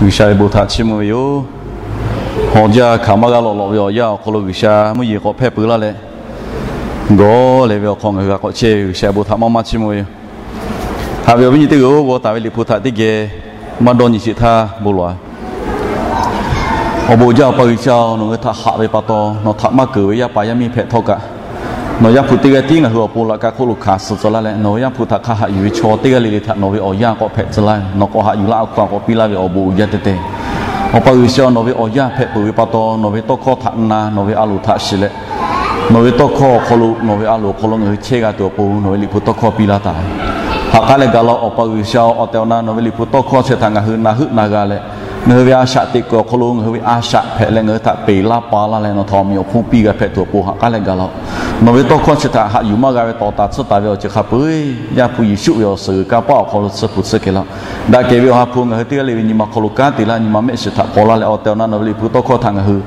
G'uiˬsha ve bon htaꞈ chiˇ mvuh ve yoˬ. Hawˬ jaˇ hkanˍ maˇ g'a lawꞈ lawꞈ ve awˬ yanˇ awˬ hk'aw lo G'uiˬsha mvuhˇ yeˬ k'awꞈ hpehˇ peuˬ laˇ leh, gawˬ lehˬ ve awˬ hk'aw ngaˬ hui g'a k'awꞈ chehˇ ve G'uiˬsha bon htaꞈ maˇ maˇ chiˇ mvuh ve yoˬ. Haꞈ ve awˬ viˉ nyi teˇ g'aˇ-oˬ, g'aw taˍ ve Liꞈ hpu htaꞈ teˇ geh maˇ dawˇ nyi sheˍ htaˇ bon lawˬ-a. Awˬ bon uiˍ jaˇ Awˬ pa G'uiˬsha-oˬ, nawˬ ngaˬ hui htaꞈ haꞈ ve pa taw, nawˬ htaꞈ maˇ keunˍ ve yaˇ paˍ yaˇ miˇ hpehꞈ htawˇ kaꞈ, nawˬ Yaˇ hpu teˇ g'aˇ tiˉ ngaˬ hui awˬ pon laꞈ ka hk'oˆ lo hkanˍ suh tcuh laˇ leh, nawˬ hui Yaˇ hpu htaꞈ hk'a haꞈ yuˬ ve chaw teˇ g'aˇ le le htaꞈ nawˬ ve awˬ yanˇ k'awꞈ hpehꞈ tcuh laˇ ve, nawˬ k'awꞈ haꞈ yuˬ laˇ awˬ hkawˇ k'awꞈ piˇ laˇ ve awˬ bon uiˍ jaˇ teh teh. Awˬ pa G'uiˬsha, nawˬ ve awˬ yanˇ hpehꞈ peuˬ ve pa taw, nawˬ ve tawˇ hkawˇ htaꞈ na, nawˬ ve a loˍ htaꞈ shiˍ leh, nawˬ ve tawˇ hkawˇ awˬ hk'aw lo, nawˬ ve a loˍ awˬ hk'aw lo ngaˬ hui chehˇ g'a tuˬ awˬ pon nawˬ ve Liꞈ hpu tawˇ hkawˇ piˇ laˇ taˍ ve ha k'aˉ leh gaˬ laˇ. Awˬ pa G'uiˬsha, awˬ tehˬ awˬ na nawˬ ve Liꞈ hpu tawˇ hkawˇ chi htaꞈ ngaˬ hui na heuˆ na g'a leh, ngaˬ hui ve a shaꞈ teꞈ kuiˬ awˬ hk'aw lo ngaˬ hui ve a shaꞈ hpehꞈ leh ngaˬ hui htaꞈ peˬ laˇ pa laˇ leh, nawˬ htaꞈ awˬ meꞈ awˬ hponˇ piˇ g'a hpehꞈ tuˬ awˬ pon ha k'aˉ leh gaˬ laˇ. Nawˬ ve tawˇ hkawˇ chi htaꞈ haꞈ yuˬ maˇ g'a ve tawˍ taˍ tsuhˇ taˍ ve awˬ ceuˬ hk'a peu-eˬ Yaˇ hpu Yeˍsuˆ ve awˬ suhˍ g'uiˬ kanˇ paˆ awˬ hk'aw lo tsuhˇ hpu tsuhˇ kehˬ laˇ. Daꞈ kehˬ ve Awˬ ha hpu ngaˬ hui teˇ g'aˇ le ve nyi ma hk'aw lo kanˉ te laˇ, nyi ma mehˆ shiˍ htaꞈ hpaw laˇ leh, awˬ tehˬ awˬ na nawˬ ve Liꞈ hpu tawˇ hkawˇ htaꞈ ngaˬ hui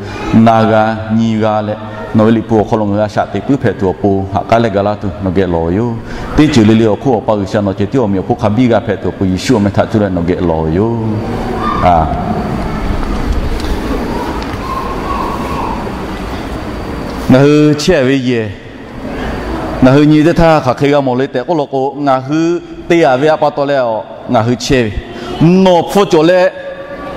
na g'a nyi g'a leh, nawˬ ve Liꞈ hpu awˬ hk'aw lo ngaˬ hui a shaꞈ teꞈ puiˉ hpehꞈ tuˬ awˬ pon ha k'aˉ leh gaˬ laˇ tuˬ nawˬ geh lawˬ ve yoˬ. Teˇ ceuˬ le le awˬ hk'oˆ Awˬ pa G'uiˬsha nawˬ ceh tiˉ awˬ meꞈ awˬ hponˇ hk'a biˇ g'a hpehꞈ tuˬ awˬ pon Yeˍsuˆ awˬ meh htaꞈ cuˇ leh nawˬ geh lawˬ ve yoˬ. Ngaˬ hui chehˇ ve yehˬ, ngaˬ hui nyi teˇ htaˇ hk'aˬ hk'e g'a mawˬ le tehꞈ k'oˆ law k'o, ngaˬ hui te-a ve a pa taw leh a, ngaˬ hui chehˇ ve, nawˬ hpfuh cawˬ leh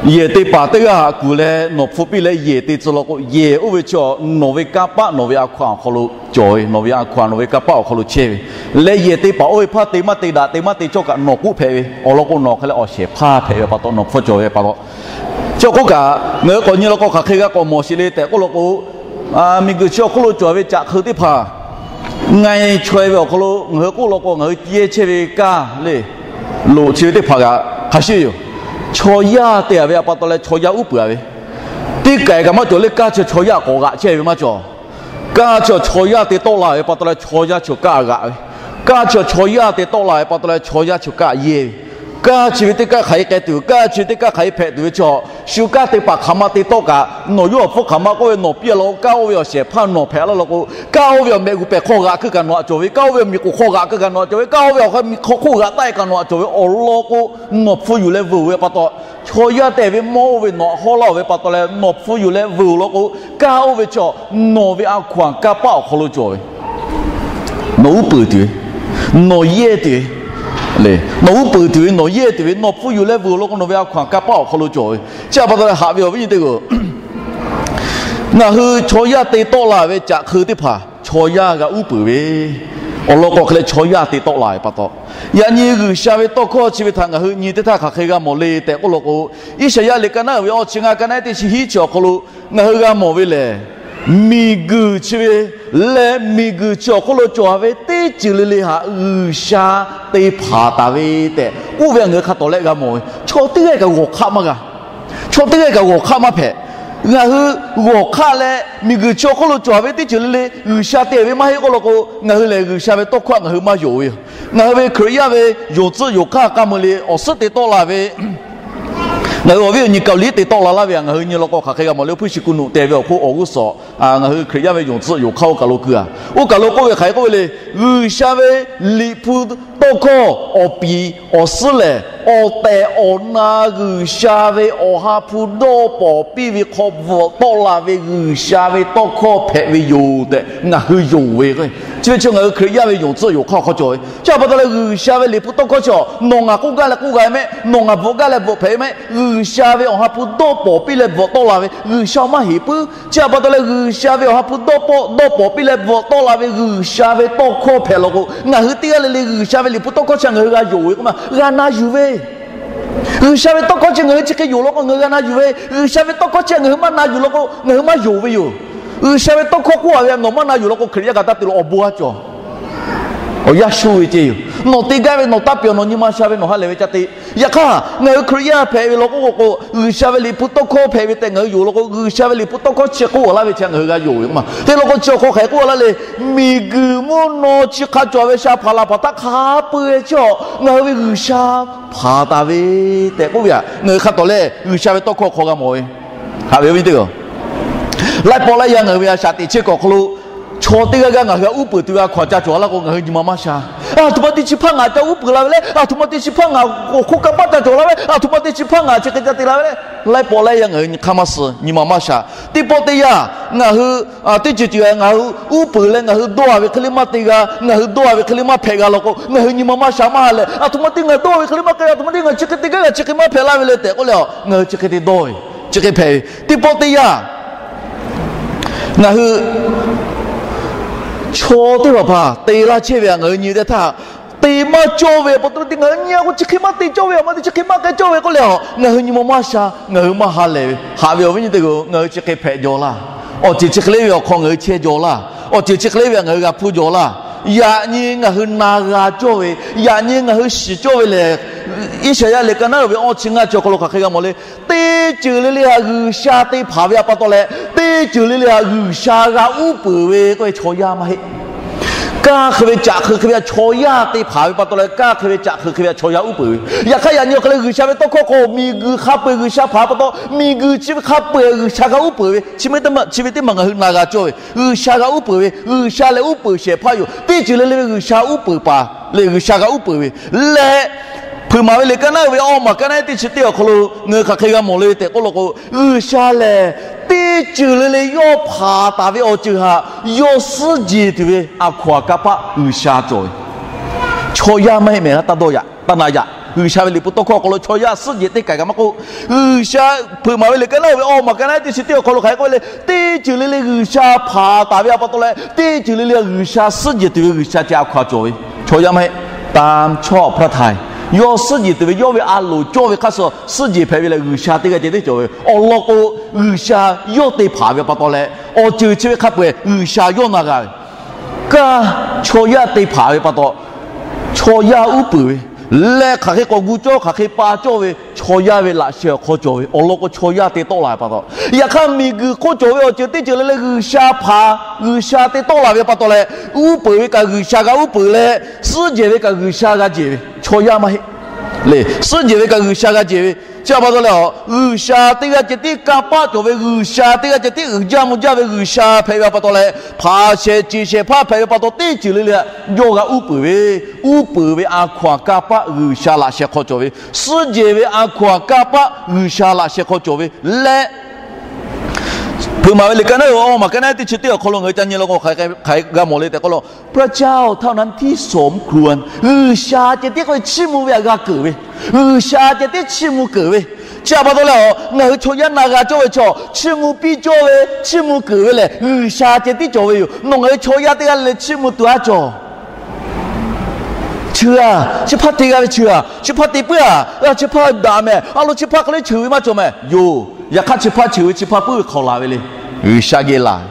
yehˬ te paˍ teˇ g'aˇ haꞈ kuˬ leh nawˬ hpfuh piˇ leh yehˬ te tcuh law k'o, yehˬ oˇ ve chi nawˬ ve kanˇ paˆ nawˬ ve a hkaw-anˬ awˬ hk'aw lo cawˬ ve, nawˬ ve a hkaw-anˬ nawˬ ve kanˇ paˆ awˬ hk'aw lo chehˇ ve, leh yehˬ te paˍ oˇ ve hpaˇ te maˇ te daꞈ te maˇ te cawˇ kaꞈ nawˬ k'oˆ hpehꞈ ve awˬ lawn k'o, nawˬ hk'e leh awˬ shehˍ hpaˇ hpehꞈ ve pa taw, nawˬ hpfuh cawˬ ve pa taw. Chi awˬ hk'oˆ kaꞈ ngaˬ hui k'awꞈ nyi law k'o hk'aˬ hk'e g'a k'awꞈ mawˬ sheˍ le tehꞈ k'oˆ law k'o, miˬguiˬ chi awˬ hk'oˆ lo cawˬ ve caꞈ hk'eu teˇ hpaˍ, nga chaweh ve awˬ hk'aw lo ngaˬ hui k'oˆ law k'o, ngaˬ hui yehˇ chehˇ ve kaˇ le, loꞈ chi ve teˇ hpaˍ kaꞈ hk'a shuˍ yoˬ. Chaw yaˇ te-a ve a pa taw leh chaw yaˇ uˉ peunˍ-a ve, teˇ kaiˬ kaꞈ maˇ cawˬ le. Kaˇ chi chaw yaˇ k'awꞈ g'aꞈ chehˇ ve maˇ cawˬ. Kaˇ chi chaw yaˇ te tawˆ la ve pa taw leh chaw yaˇ chi kaˇ g'aꞈ ve, kaˇ chi chaw yaˇ te tawˆ la ve pa taw leh chaw yaˇ chi kaˇ yehˇ ve, kaˇ chi ve teˇ kaˇ hk'aˬ hk'e k'ai tuˬ, kaˇ chi ve teˇ kaˇ hk'aˬ hk'e hpehꞈ tuˬ ve chi, shu kaˇ te paˍ hk'aˬ ma te tawˆ kaꞈ, nawˬ yawˇ awˬ hpfuhˇ hk'aˬ ma k'oˆ ve nawˬ piˇ law k'o, kaˇ oˇ ve awˬ shehˍ hpaˇ nawˬ hpehꞈ laˇ law k'o, kaˇ oˇ ve awˬ mehꞈ g'uˬ pehˬ hk'aw g'aꞈ keu kaꞈ nawˬ htaꞈ cawˬ ve, kaˇ oˇ ve awˬ miˬ k'oˍ hk'aw g'aꞈ keu kaꞈ nawˬ htaꞈ cawˬ ve, kaˇ oˇ ve awˬ hk'aw miˬ hk'aw hk'oˆ g'aꞈ taˆ-e kaꞈ nawˬ htaꞈ cawˬ ve awˬ lawn k'o, nawˬ hpfuh yuˬ leh veuˬ ve pa taw, chaw yaˇ te ve mawˇ oˇ ve nawˬ htaꞈ hawˉ laˇ-oˬ ve pa taw leh nawˬ hpfuh yuˬ leh veuˬ law k'o, kaˇ oˇ ve chi nawˬ ve a hkaw-anˬ kanˇ paˆ awˬ hk'aw lo cawˬ ve, nawˬ uˉ peunˍ tuˬ ve, nawˬ yehˇ tuˬ ve, nawˬ uˉ peunˍ tuˬ ve, nawˬ yehˇ tuˬ ve, nawˬ hpfuh yuˬ leh veuˬ law k'o, nawˬ ve a hkaw-anˬ kanˇ paˆ awˬ hk'aw lo cawˬ ve. Chi a pa taw leh haꞈ ve awˬ viˉ nyi teˇ g'aˇ, ngaˬ hui chaw yaˇ te tawˆ la ve caꞈ hk'eu teˇ hpaˍ chaw yaˇ g'a uˉ peunˍ ve, awˬ lawn k'o hk'e leh chaw yaˇ te tawˆ la ve pa taw, yaꞈ nyi G'uiˬsha ve tawˇ hkawˇ chi ve htaꞈ ngaˬ hui nyi teˇ htaˇ hk'aˬ hk'e g'a mawˬ le tehꞈ k'oˆ law k'o, Iˉsaˍyaˆ liꞈ ka naˉ uiˍ ve awˇ chi ngaˇ, ka naˉ teˇ chi hiˉ chi awˬ hk'aw lo ngaˬ hui g'a mawˬ ve lehˬ, miˬguiˬ chi ve leh miˬguiˬ chi awˬ hk'oˆ lo cawˬ ve teˇ ceuˬ le le htaꞈ G'uiˬsha te hpanˍ taˍ ve tehꞈ k'oˆ ve ngaˬ hui hk'a tawˍ leh g'a mawˬ ve. Chaw teˇ g'aˇ kaꞈ g'awˬ hk'aˆ maˇ g'a. Chaw teˇ g'aˇ kaꞈ g'awˬ hk'aˆ maˇ hpehꞈ. Ngaˬ hui g'awˬ hk'aˆ leh miˬguiˬ chi awˬ hk'oˆ lo cawˬ ve teˇ ceuˬ le le G'uiˬsha te ve maˇ heˆ k'oˆ law k'o, ngaˬ hui lehˬ G'uiˬsha ve tawˇ hkawˇ htaꞈ ngaˬ hui maˇ yonˍ ve yoˬ. Ngaˬ hui ve Hkriꞈ yaˇ ve yonˍ tcuhˆ yonˍ hk'aˇ k'a mui le awˬ suhˉ te tawˆ la ve ngaˬ hui awˬ viˉ awˬ nyi Kaˍliˆ te tawˆ la laˇ ve htaꞈ ngaˬ hui nyi law k'o, hk'aˬ hk'e g'a mawˬ le. Oˇ hpuiˇ shiˍ kuˬ nuꞈ teh ve awˬ hk'oˆ awˬ g'uˇ suhˍ ngaˬ hui Hkriꞈ yaˇ ve yonˍ tcuhˆ yonˍ hk'aˇ oˇ kaˬ lo keu-a. Oˇ kaˬ lo k'oˆ ve hk'aˬ hk'e k'oˆ ve le, G'uiˬsha ve Liꞈ hpu tawˇ hkawˇ awˬ piˍ awˬ suhˉ lehˬ, awˬ tehˬ awˬ na G'uiˬsha ve Awˬ ha hpu dawˇ pawˍ piˇ ve hk'aw bvuhꞈ tawˆ la ve G'uiˬsha ve tawˇ hkawˇ hpehꞈ ve yoˬ tehꞈ ngaˬ hui yonˍ ve k'o, chi ve chi ngaˬ hui Hkriꞈ yaˇ ve yonˍ tcuhˆ yonˍ hk'aˇ awˬ hk'aw cawˬ ve. Chi a pa taw leh G'uiˬsha ve Liꞈ hpu tawˇ hkawˇ chi nawˬ ngaˬ k'oˆ gaˇ leh k'oˆ g'a ve mehˆ, nawˬ ngaˬ bvuhꞈ gaˇ leh bvuhꞈ hpehꞈ ve mehˆ, G'uiˬsha ve Awˬ ha hpu dawˇ pawˍ piˇ leh bvuhꞈ tawˆ la ve G'uiˬsha maˇ heˍ puiˉ. Chi a pa taw leh G'uiˬsha ve Awˬ ha hpu dawˇ pawˆ dawˇ pawˍ piˇ leh bvuhꞈ tawˆ la ve G'uiˬsha ve tawˇ hkawˇ hpehꞈ law k'o, ngaˬ hui teˇ g'aˇ le le G'uiˬsha ve Liꞈ hpu tawˇ hkawˇ chi ngaˬ hui g'a yonˍ ve k'o maˇ g'a na yuˬ ve. G'uiˬsha ve tawˇ hkawˇ chi ngaˬ hui chi hk'e yonˍ law k'o ngaˬ hui g'a na yuˬ ve. G'uiˬsha ve tawˇ hkawˇ chi ngaˬ hui maˇ na yuˬ law k'o ngaˬ hui maˇ yonˍ ve yoˬ. G'uiˬsha ve tawˇ hkawˇ k'oˆ-a ve nawˬ maˇ na yuˬ law k'o, Hkriꞈ yaˇ kaꞈ taˇ te lo awˬ bon a cawˬ. Awˬ yanˇ sho ve ceˇ yoˬ. Nawˬ te gaˇ ve nawˬ taˇ pehˬ nawˬ nyi ma sha ve nawˬ ha lehˬ ve ca te. Yaꞈ hk'aˇ ngaˬ hui Hkriꞈ yaˇ hpehꞈ ve law k'o k'o k'o, G'uiˬsha ve Liꞈ hpu tawˇ hkawˇ hpehꞈ ve tehꞈ ngaˬ hui yonˍ law k'o, G'uiˬsha ve Liꞈ hpu tawˇ hkawˇ chi k'oˆ-a laˇ ve chi ngaˬ hui g'a yonˍ ve k'o maˇ te law k'o, chi awˬ hk'aw hk'aˬ hk'e k'oˆ-a laˇ le. Miˬguiˬ mvuhˇ naw chi hk'a cawˬ ve sha hpaˍ laˬ hpaˍ htaˇ hk'a peu-e chi ngaˬ hui ve G'uiˬsha hpanˍ taˍ ve tehꞈ k'oˆ ve htaꞈ ngaˬ hui hk'a tawˍ leh G'uiˬsha ve tawˇ hkawˇ hk'aw g'a mawˬ ve. Haꞈ ve awˬ viˉ teˇ g'aˇ, laiˉ pawˆ laiˉ yaˇ ngaˬ hui ve a shaꞈ teꞈ chehˇ kuiˬ awˬ hk'aw lo chaw teˇ g'aˇ g'aˇ ngaˬ hui htaꞈ uˉ peunˍ tuˬ ve a hkaw-anˬ ca cawˬ laˇ k'o ngaˬ hui nyi ma maˇ sha. Aˬ htoꞈ ma te chi hpaˇ ngaˬ ca uˉ peunˍ la ve le. Aˬ htoꞈ ma te chi hpaˇ ngaˬ awˬ hk'oˆ kanˇ paˆ ca cawˬ la ve. Aˬ htoꞈ ma te chi hpaˇ ngaˬ chi hk'e ca te la ve le. Laiˉ pawˆ laiˉ yaˇ ngaˬ hui nyi hk'aˇ maˇ suh, nyi ma maˇ sha. Teˇ pawˆ teˇ yanˇ, ngaˬ hui teˇ ceuˬ ceuˬ ngaˬ hui uˉ peunˍ leh ngaˬ hui dawˇ a ve hk'e le maˇ te g'a, ngaˬ hui dawˇ a ve hk'e le maˇ hpehꞈ g'a law k'o, ngaˬ hui nyi ma maˇ sha maˇ ha leh, aˬ htoꞈ ma te ngaˬ dawˇ ve hk'e le maˇ k'ai, aˬ htoꞈ ma te ngaˬ chi hk'e te gaˇ g'a, chi hk'e maˇ hpehꞈ la ve le tehꞈ k'oˆ leh, ngaˬ hui chi hk'e te dawˇ ve, chi hk'e hpehꞈ ve. Teˇ pawˆ teˇ yanˇ, ngaˬ hui chaw teˇ hpaˍ hpaˍ te laˇ chehˇ ve htaꞈ ngaˬ hui nyi ve teˇ htaˇ, te maˇ cawˇ ve pa taw, ngaˬ hui nyi a k'o chi hk'e maˇ te cawˇ ve, aˬ ma te chi hk'e maˇ k'ai cawˇ ve k'oˆ leh, ngaˬ hui nyi ma maˇ sha, ngaˬ hui maˇ ha lehˬ ve. Haꞈ ve awˬ viˉ nyi teˇ hpaˍ-oˬ, ngaˬ hui chi hk'e hpehꞈ jaw laˇ. Awˬ ceuˬ chi hk'e le ve awˬ hk'aw ngaˬ hui chehˇ jaw laˇ. Awˬ ceuˬ chi hk'e le ve htaꞈ ngaˬ hui g'a hpuˇ jaw laˇ. Yaꞈ nyi ngaˬ hui na g'a cawˇ ve, yaꞈ nyi ngaˬ hui shiˍ cawˇ ve lehˬ, Iˉsaˍyaˆ liꞈ ka naˉ uiˍ ve awˇ chi ngaˇ chi awˬ hk'aw lo hk'aˬ hk'e g'a mawˬ le. Teˇ ceuˬ le le htaꞈ G'uiˬsha te hpanˍ ve pa taw leh, teˇ ceuˬ le le htaꞈ G'uiˬsha g'a uˉ peunˍ ve k'oˆ ve chaw yaˇ maˇ heˆ. Kanˇ hk'e ve caꞈ hk'e hk'e ve htaꞈ chaw yaˇ te hpanˍ ve pa taw leh, kanˇ hk'e ve caꞈ hk'e hk'e ve htaꞈ chaw yaˇ uˉ peunˍ ve. Yaꞈ hk'aˇ yaꞈ nyi awˬ hk'aw leh G'uiˬsha ve tawˇ hkawˇ hk'aw miˬguiˬ hk'a peu-eˬ G'uiˬsha hpanˍ pa taw, miˬguiˬ chi ve hk'a peu-eˬ G'uiˬsha g'a uˉ peunˍ ve. Chi ve teˇ maˬ, chi ve teˇ maˬ ngaˬ hui na g'a cawˇ ve, G'uiˬsha g'a uˉ peunˍ ve, G'uiˬsha lehˬ uˉ peunˍ shehˍ hpaˇ yoˬ. Teˇ ceuˬ le le ve G'uiˬsha uˉ peunˍ paˍ lehˬ, G'uiˬsha g'a uˉ peunˍ ve leh, Hpeuꞈ maˍ ve liꞈ ka naˉ uiˍ ve awˇ maˬ ka naˉ teˇ chi teˇ awˬ hk'aw lo ngaˬ hui hk'aˬ hk'e g'a mawˬ le tehꞈ k'oˆ law k'o, G'uiˬsha lehˬ teˇ ceuˬ le le yawˇ hpanˍ taˍ ve awˬ ceuˬ htaꞈ yawˇ suhˉ jeˬ tuˬ ve a hkaw anˬ kanˇ paˆ G'uiˬsha cawˬ ve. Chaw yaˇ maˇ heˆ mehˍ, taˇ dawˇ yaꞈ, taˇ na yaꞈ. G'uiˬsha ve liꞈ hpu tawˇ hkawˇ awˬ hk'aw lo chaw yaˇ suhˉ jeˬ teˇ kaiˬ kaꞈ maˇ k'oˆ. G'uiˬsha, Hpeuꞈ maˍ ve liꞈ ka naˉ uiˍ ve awˇ maˬ ka naˉ teˇ chi teˇ awˬ hk'aw lo hk'aˬ hk'e k'oˆ ve le, teˇ ceuˬ le le G'uiˬsha hpanˍ taˍ ve pa taw leh, teˇ ceuˬ le le G'uiˬsha suhˉ jeˬ tuˬ ve G'uiˬsha ceh a hkaw anˬ cawˬ ve. Chaw yaˇ maˇ heˆ, ตามชอบพระทัย yawˇ suhˉ jeˬ tuˬ ve yawˇ ve a loˍ cawˇ ve hk'aˇ suh suhˉ jeˬ hpehꞈ ve lehˬ, G'uiˬsha teˇ g'aˇ ceh tiˉ cawˬ ve. Awˬ lawn k'o, G'uiˬsha yawˇ te hpanˍ ve pa taw leh, awˬ ceuˬ chi ve hk'a peu-eˬ G'uiˬsha yawˇ na g'a ve. Kanˇ chaw yaˇ te hpanˍ ve pa taw, chaw yaˇ uˉ peunˍ ve leh, hk'aˬ hk'e k'awꞈ gu cawˇ, hk'aˬ hk'e pa cawˇ ve chaw yaˇ ve laꞈ sheh awˬ hk'aw cawˬ ve. Awˬ lawn k'o, chaw yaˇ te tawˆ la ve pa taw, yaꞈ hk'aˇ miˬguiˬ hk'oˆ cawˬ ve awˬ ceuˬ teˇ ceuˬ le le G'uiˬsha hpanˍ, G'uiˬsha te tawˆ la ve pa taw leh, uˉ peunˍ ve kaꞈ G'uiˬsha g'a uˉ peunˍ leh, suhˉ jeˬ ve kaꞈ G'uiˬsha g'a jeˬ ve. Chaw yaˇ maˇ heˆ le, suhˉ jeˬ ve kaꞈ G'uiˬsha g'a jeˬ ve. Chi pa taw leh, G'uiˬsha teˇ g'aˇ ceh tiˉ kanˇ paˆ cawˬ ve, G'uiˬsha teˇ g'aˇ ceh tiˉ uiˍ jaˇ mvuh jaˇ ve G'uiˬsha hpehꞈ ve pa taw leh, hpanˍ shehˍ ceˬ shehˍ hpaˇ hpehꞈ ve pa taw, teˇ ceuˬ le le htaꞈ yawˇ g'a uˉ peunˍ ve. Uˉ peunˍ ve a hkaw anˬ kanˇ paˆ G'uiˬsha laꞈ sheh hk'aw cawˬ ve. Suhˉ jeˬ ve a hkaw anˬ kanˇ paˆ G'uiˬsha laꞈ sheh hk'aw cawˬ ve leh, Hpeuꞈ maˍ ve liꞈ ka naˉ uiˍ awˇ maˬ ka naˉ teˇ chi teˇ awˬ hk'aw lo ngaˬ hui ca nyi law k'o, hk'aˬ hk'e g'a mawˬ le tehꞈ k'oˆ law k'o, พระเจ้าเท่านั้นที่สมควร G'uiˬsha ceh tiˉ k'oˆ ve chiˇ mvuh ve htaꞈ g'a keunˍ ve. G'uiˬsha ceh tiˉ chiˇ mvuh keunˍ ve. Chi pa taw leh, ngaˬ hui chaw yaˇ na g'a cawˇ ve chaw, chiˇ mvuh piˇ cawˇ ve, chiˇ mvuh keunˍ ve lehˬ, G'uiˬsha ceh tiˉ cawˬ ve yoˬ. Nawˬ ngaˬ hui chaw yaˇ teˇ g'aˇ le le chiˇ mvuh tuˬ a cawˬ. Cheuˬ a, chi hpaˇ te g'a ve cheuˬ a, chi hpaˇ te puiˉ a, chi hpaˇ daꞈ mehˍ, a lo chi hpaˇ hk'e le cheuˬ ve maˇ cawˬ mehˍ. Yoˬ, yaꞈ hk'aˇ chi hpaˇ cheuˬ ve chi hpaˇ puiˉ ve hk'aw la ve le. G'uiˬsha geh laˬ ve.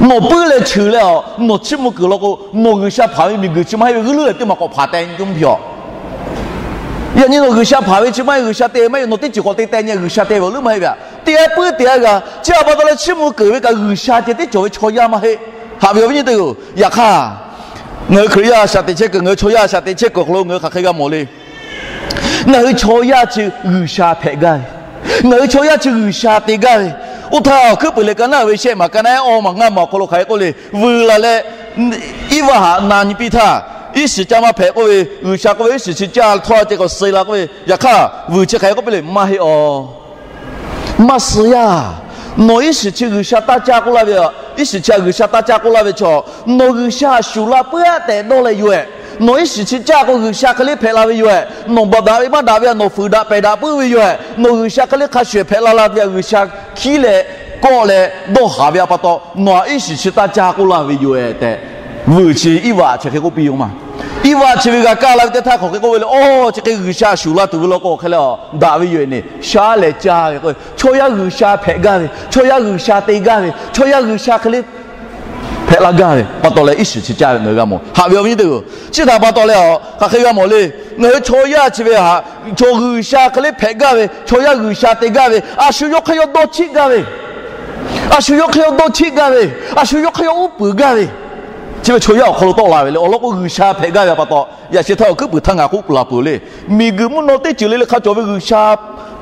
Nawˬ puiˉ leh cheuˬ leh a, nawˬ chiˇ mvuh keunˍ law k'o, nawˬ G'uiˬsha hpanˍ ve miˬguiˬ chi maˇ heˆ ve g'uˇ leuˉ lehˬ teˇ maˬ k'awꞈ hpanˍ teh nyi coˇ mvuh piˇ a. Yaꞈ nyi nawˬ G'uiˬsha hpanˍ ve chi maˇ heˆ, G'uiˬsha te ve maˇ heˆ, nawˬ teˇ ceuˬ k'awꞈ te teh nyi G'uiˬsha te ve awˬ leuˉ maˇ heˆ ve a. Te a puiˉ te a g'a, chi pa taw leh chiˇ mvuh keunˍ ve kaꞈ G'uiˬsha ceh tiˉ cawˬ ve chaw yaˇ maˇ heˆ. Haꞈ ve awˬ viˉ nyi teˇ hpaˍ-oˬ, yaꞈ hk'aˇ ngaˬ hui Hkriꞈ yaˇ shaꞈ teꞈ chehˇ kuiˬ, ngaˬ hui chaw yaˇ shaꞈ teꞈ chehˇ kuiˬ awˬ hk'aw lo ngaˬ hui hk'aˬ hk'e g'a mawˬ le. Ngaˬ hui chaw yaˇ chi G'uiˬsha hpehꞈ gaˇ ve, ngaˬ hui chaw yaˇ chi G'uiˬsha te gaˇ ve. Oˇ htaˇ awˬ hkuiˉ puiˍ liꞈ ka naˉ ve shehˆ maˬ ka naˉ awˇ maˬ ngaˇ maˬ awˬ hk'aw lo hk'aˬ hk'e k'oˆ le, vuiˬ laˬ leh, Iˉvaꞈ htaꞈ na nyi piˇ htaˇ, iˉ shiˍ caˇ maˇ hpehꞈ k'oˆ ve, G'uiˬsha k'oˆ ve iˉ shiˍ chi caˇ htawˇ ceh k'awꞈ suh la k'oˆ ve, yaꞈ hk'aˇ vuiˬ chi hk'aˬ hk'e k'oˆ piˇ le, maˇ heˆ a. Maˇ suh yaˇ. Nawˬ iˉ shiˍ chi G'uiˬsha taˇ caˇ k'oˆ laˇ ve, iˉ shiˍ chi htaꞈ G'uiˬsha taˇ caˇ k'oˆ laˇ ve chaw, nawˬ G'uiˬsha shuˍ la puiˉ aˉ tehꞈ dawˇ leh yoˬ ehˍ. Nawˬ iˉ shiˍ chi caˇ k'o G'uiˬsha hk'e le hpehꞈ la ve yoˬ ehˍ. Nawˬ baˬ daꞈ ve maˇ daꞈ ve htaꞈ nawˬ fuiˍ daꞈ pehˬ daꞈ puiˉ ve yoˬ ehˍ. Nawˬ G'uiˬsha hk'e le hk'a shuˍ hpehꞈ la la ve htaꞈ G'uiˬsha hkiˉ leh kawˆ leh dawˇ haˍ ve pa taw, nawˬ htaꞈ iˉ shiˍ chi taˇ caˇ k'oˆ laˇ ve yoˬ ehˍ tehꞈ, vuiˬ chi Iˉvaꞈ chi hk'e k'oˆ piˇ yoˬ ma. Iˉvaꞈ chi ve g'a kaˇ la ve teˇ htaˇ hk'aˬ hk'e k'oˆ ve le, Oˇ, chi hk'e G'uiˬsha shuˍ la tuˬ ve law k'o hk'e le a, daꞈ ve yoˬ ehˍ ne, sha lehˬ caˇ ve k'o, chaw yaˇ G'uiˬsha hpehꞈ gaˇ ve, chaw yaˇ G'uiˬsha te gaˇ ve, chaw yaˇ G'uiˬsha hk'e le hpehꞈ la gaˇ ve pa taw leh iˉ shiˍ chi caˇ ve ngaˬ hui g'a mawˬ. Haꞈ ve awˬ viˉ nyi teˇ hpaˍ-oˬ, chi htaꞈ pa taw leh a, hk'aˬ hk'e g'a mawˬ le. Ngaˬ hui chaw yaˇ chi ve htaꞈ chaw G'uiˬsha hk'e le hpehꞈ gaˇ ve, chaw yaˇ G'uiˬsha te gaˇ ve, a shu yawˇ hk'e yawˇ dawˇ chiˆ gaˇ ve, a shu yawˇ hk'e yawˇ dawˇ chiˆ gaˇ ve, a shu yawˇ hk'e yawˇ uˉ peunˍ gaˇ ve, chi ve chaw yaˇ awˬ hk'aw lo tawˆ la ve le. Awˬ lawn k'o, G'uiˬsha hpehꞈ gaˇ ve pa taw, yaꞈ sheh htaˇ awˬ hkuiˉ puiˍ htaˇ ngaˬ k'oˆ laˬ peuˬ le. Miˬguiˬ mvuhˇ naw teˇ ceuˬ le le hk'a cawˬ ve G'uiˬsha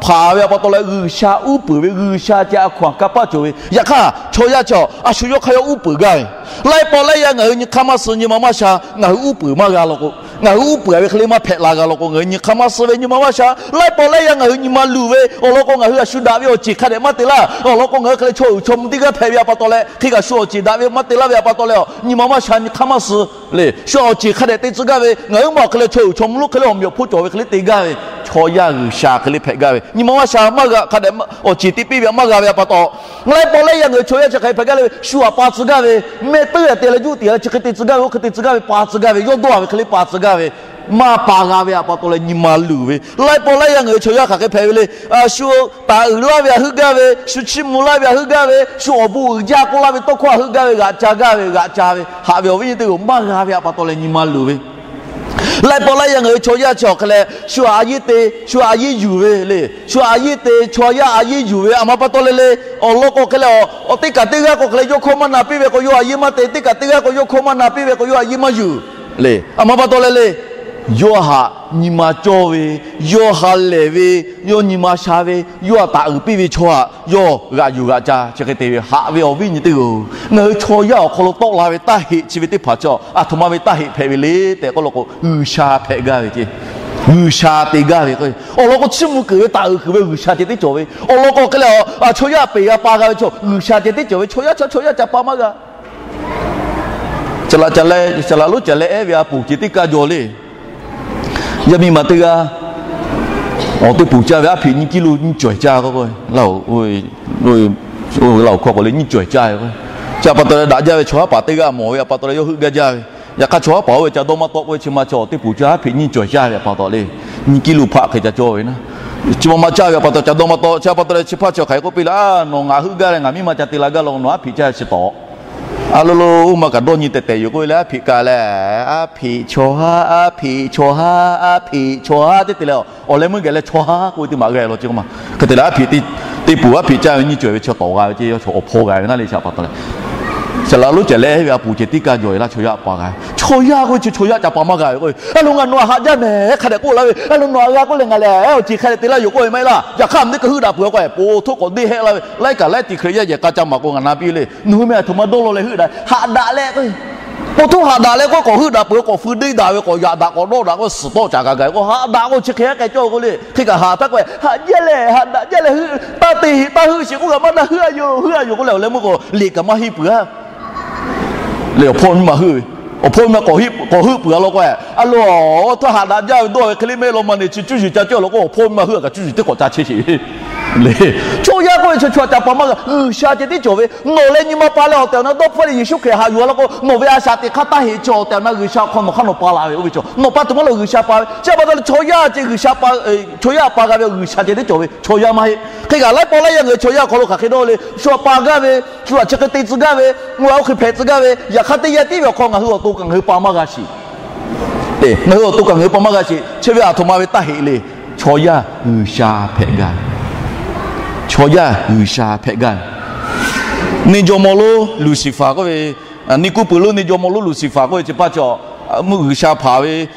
hpanˍ ve a pa taw leh G'uiˬsha uˉ peunˍ ve, G'uiˬsha ceh a hkaw anˬ kanˇ paˆ cawˬ ve. Yaꞈ hk'aˇ chaw yaˇ chi a shu yawˇ hk'aˇ yawˇ uˉ peunˍ gaˇ ve, laiˉ pawˆ laiˉ yaˇ ngaˬ hui nyi hk'aˇ maˇ suh, nyi ma maˇ sha, ngaˬ hui uˉ peunˍ maˇ g'a law k'o, ngaˬ hui uˉ peunˍ ve hk'e le maˇ hpehꞈ la g'a law k'o, ngaˬ hui nyi hk'aˇ maˇ suh ve, nyi ma maˇ sha, laiˉ pawˆ laiˉ yaˇ ngaˬ hui nyi ma luˬ ve awˬ lawn k'o, ngaˬ hui a shu daꞈ ve awˬ ceˬ hk'a dehꞈ maˇ te laˇ. Awˬ lawn k'o, ngaˬ hui hk'e leh chaw uiˍ chaw mvuh teˇ g'aˇ hpehꞈ ve a pa taw leh, hk'e kaꞈ shu awˬ ceˬ daꞈ ve maˇ te laˇ ve a pa taw leh, nyi ma maˇ sha, nyi hk'aˇ maˇ suh le. Shu awˬ ceˬ hk'a dehꞈ te tcuh gaˇ ve, ngaˬ hui maˇ awˬ hk'e leh chaw uiˍ chaw mvuh lonˉ hk'e leh awˬ meꞈ awˬ hponˇ cawˬ ve hk'e le te gaˇ ve, chaw yaˇ G'uiˬsha hk'e le hpehꞈ gaˇ ve, nyi ma maˇ sha maˇ g'a hk'a dehꞈ awˬ ceˬ te piˇ ve maˇ g'a ve a pa taw, laiˉ pawˆ laiˉ yaˇ ngaˬ hui chaw yaˇ chi hk'e hpehꞈ gaˇ le ve, shu htaꞈ pa tcuh gaˇ ve, mehˆ teuˉ yaꞈ te leh juˇ tiꞈ yaꞈ chi hk'e te tcuh gaˇ ve, oˇ hk'e te tcuh gaˇ ve, pa tcuh gaˇ ve, yawˇ dawˇ a ve hk'e le pa tcuh gaˇ ve, maˇ pa g'a ve a pa taw leh nyi ma luˬ ve, laiˉ pawˆ laiˉ yaˇ ngaˬ hui chaw yaˇ hk'aˬ hk'e hpehꞈ ve le. Shu taˍ uiˍ laˇ ve htaꞈ heuˆ gaˇ ve, shu chiˇ mvuh laˇ ve htaꞈ heuˆ gaˇ ve, shu awˬ bon uiˍ jaˇ k'oˆ laˇ ve tawˇ hkawˇ htaꞈ heuˆ gaˇ ve, g'aꞈ ca gaˇ ve, g'aꞈ ca ve, haꞈ ve awˬ viˉ nyi teˇ g'aˇ maˇ g'a ve a pa taw leh nyi ma luˬ ve, laiˉ pawˆ laiˉ yaˇ ngaˬ hui chaw yaˇ chi awˬ hk'e leh shu htaꞈ a yeˇ te, shu htaꞈ a yeˇ yuˬ ve le. Shu htaꞈ a yeˇ te, chaw yaˇ a yeˇ yuˬ ve a ma pa taw leh le. Awˬ lawn k'o hk'e leh, awˬ teˇ kaꞈ teˇ g'aˇ k'o hk'e leh yawˇ hkawˇ maˇ na piˇ ve k'o, yawˇ a yeˇ maˇ te, teˇ kaꞈ teˇ g'aˇ k'o yawˇ hkawˇ maˇ na piˇ ve k'o, yawˇ a yeˇ maˇ yuˬ le. A ma pa taw leh le, yawˇ htaꞈ nyi ma cawˇ ve, yawˇ ha lehˬ ve, yawˇ nyi ma sha ve, yawˇ htaꞈ taˍ uiˍ piˇ ve chaw htaꞈ yawˇ g'aꞈ yuˬ g'aꞈ ca chi hk'e te ve, haꞈ ve awˬ viˉ nyi teˇ g'aˇ-oˬ, ngaˬ hui chaw yaˇ awˬ hk'aw lo tawˆ la ve taˇ heꞈ chi ve teˇ hpaˍ chi a htoꞈ ma ve taˇ heꞈ hpehꞈ ve le tehꞈ k'oˆ law k'o, G'uiˬsha hpehꞈ gaˇ ve ce. G'uiˬsha te gaˇ ve k'o, awˬ lawn k'o chiˇ mvuh keunˍ ve taˍ uiˍ kuiˬ ve G'uiˬsha ceh tiˉ cawˬ ve, awˬ lawn k'o hk'e leh a chaw yaˇ peˬ g'a pa g'a ve chaw G'uiˬsha ceh tiˉ cawˬ ve, chaw yaˇ chaw yaˇ ca pa maˇ g'a. Caˬ laꞈ caˬ leh caˬ laꞈ lonˉ caˬ leh ehˉ ve a poˍ ceh tiˉ kaˇ jaw le. Yaˇ miˇ ma teˇ g'aˇ awˬ teˇ poˍ caˇ ve aˉ hpeꞈ nyiˇ kiˇ lo nyiˇ cawehˬ caˇ k'o, Laˇ huˍ hkawˇ k'awꞈ leh nyiˇ cawehˬ caˇ ve k'o, chi a pa taw leh daꞈ jaˇ ve chaw haˉ paˍ teˇ g'aˇ mawˬ ve a pa taw leh yawˇ heuˆ gaˇ jaˇ ve. Yaꞈ hk'aˇ chaw haˉ paˍ oˇ ve ca dawˇ maˇ tawˆ k'oˆ ve, chi ma chaw awˬ teˇ poˍ caˇ aˉ hpeꞈ nyiˇ cawehˬ caˇ ve a pa taw le, nyiˇ kiˇ lo hpaˆ hk'e ca cawˇ ve naˉ, chi ma ma caˇ ve a pa taw ca dawˇ maˇ tawˆ. Chi a pa taw leh chi hpaˇ chi hk'aˬ hk'e k'oˆ piˇ le, Nawˬ ngaˬ heuˆ gaˇ leh ngaˬ miˇ ma ca te la gaˇ law, nawˬ aˉ hpeꞈ caˇ chi tawˍ. A lo lo oˇ ma kaꞈ dawˇ nyi tehꞈ tehꞈ yoˬ k'oˆ ve leh, aˉ hpeꞈ kaꞈ leh, aˉ hpeꞈ chaw haˉ, aˉ hpeꞈ chaw haˉ, aˉ hpeꞈ chaw haˉ teˇ te leh, awˬ leh meuˇ geh leh chaw haˉ k'oˆ ve teˇ maꞈ g'a law ce k'oˆ ma. Hk'e te leh aˉ hpeꞈ teˇ poˍ aˉ hpeꞈ caˇ ve nyiˇ cawehˬ ve chi tawˍ g'a ve ce, yawˇ chaw awˬ hpawˇ g'a ve naˉ le. Chi a pa taw leh, caˬ laꞈ lonˉ caˬ leh ehˉ ve a poˍ ceh tiˉ kaˇ jaw ve laˇ, chaw yaˇ pa g'a ve. Chaw yaˇ k'oˆ ve chi chaw yaˇ ca pa maˇ g'a ve k'o, a lo ngaˬ nawˬ htaꞈ haꞈ jaˇ mehˍ hk'a dehꞈ k'oˆ laˇ ve, a lo nawˬ htaꞈ g'a k'oˆ leh ngaˬ lehˬ awˬ ceˬ hk'a dehꞈ te laˇ yoˬ k'oˆ ve maˇ heˆ laˇ. Yaꞈ hk'aˇ a meuˇ teˇ hkui heuˆ daꞈ peuˬ k'o, po htoˆ k'awꞈ deˇ hehˆ laˇ ve, laiˉ kaꞈ laiˉ ti Hkriꞈ yaˇ yehˬ k'a ca maˍ k'o ngaˬ na piˇ le. Nawˬ hui meh a htoꞈ ma dawˇ law leh heuˆ daꞈ, haꞈ daꞈ leh k'o, po htoˆ haꞈ daꞈ leh k'o k'awꞈ heuˆ daꞈ peuˬ, k'awꞈ fui deˇ daꞈ ve, k'awꞈ yaꞈ daꞈ k'awꞈ dawˆ daꞈ k'o suhˍ tawˆ caˍ kaꞈ gaˬ k'o, haꞈ daꞈ k'o chi hk'e haˉ k'ai cawˇ k'o le. Hk'e kaꞈ haꞈ htaˇ k'o, haꞈ jaˇ leh haꞈ daꞈ jaˇ leh heuˆ, taˇ te heꞈ taˇ heuˆ sheˍ k'oˆ kaꞈ maˇ na heuˆ a yoˬ, heuˆ a yoˬ k'oˆ leh awˬ leh meuˇ k'o liꞈ kaꞈ maˇ henˇ peuˬ a le. Awˬ hpawˇ miˇ ma heuˆ ve, awˬ hpawˇ miˇ ma k'awꞈ heuˆ peuˬ a law k'o, a lo, htawˇ haꞈ daꞈ jaˇ ve dawˇ ve hk'e le mehˆ law ma ne chi cuˇ yiˍ ca cawˇ law k'o, awˬ hpawˇ miˇ ma heuˆ a kaꞈ cuˇ yiˍ teˇ k'awꞈ ca chehˇ sheˍ le. Chaw yaˇ k'oˆ ve chi chaw ca pa maˇ g'a. G'uiˬsha ceh tiˉ cawˬ ve, nawˬ leh nyi ma pa leh awˬ tehˬ awˬ na dawˇ hpfuhˇ leh Yeˍsuˆ Hkriꞈ haꞈ yuˬ a law k'o, nawˬ ve a shaꞈ teꞈ hk'aˇ taˇ heꞈ chi awˬ tehˬ awˬ na G'uiˬsha awˬ hk'aw nawˬ hk'aˇ nawˬ pa la ve oˇ ve chaw, nawˬ pa tuˬ maˇ lo G'uiˬsha pa ve. Chi a pa taw leh chaw yaˇ ceh G'uiˬsha pa, chaw yaˇ htaꞈ pa g'a ve G'uiˬsha ceh tiˉ cawˬ ve, chaw yaˇ maˇ heˆ. Hk'e kaꞈ laiˉ pawˆ laiˉ yaˇ ngaˬ hui chaw yaˇ awˬ hk'aw lo hk'aˬ hk'e dawˇ le, shu htaꞈ pa gaˇ ve, shu htaꞈ chi hk'e te tcuh gaˇ ve, ngaˬ hui oˇ hk'e hpehꞈ tcuh gaˇ ve, yaꞈ hk'aˇ teˇ yanˇ tiˉ ve awˬ hk'aw ngaˬ hui awˬ to kaꞈ ngaˬ hui pa maˇ g'a sheˍ. Ngaˬ hui awˬ to kaꞈ ngaˬ hui pa maˇ g'a sheˍ. Chi ve a htoꞈ ma ve taˇ heꞈ le. Chaw yaˇ G'uiˬsha hpehꞈ gaˇ ve, chaw yaˇ G'uiˬsha hpehꞈ gaˇ ve. Neˇ jawˇmawˇ lonˉ Luˍsiˍfaˍ k'oˆ ve, neˇ kuˇ peuˬ lonˉ neˇ jawˇmawˇ lonˉ Luˍsiˍfaˍ k'oˆ ve chi hpaˇ chi, mvuhˇ G'uiˬsha hpanˍ ve,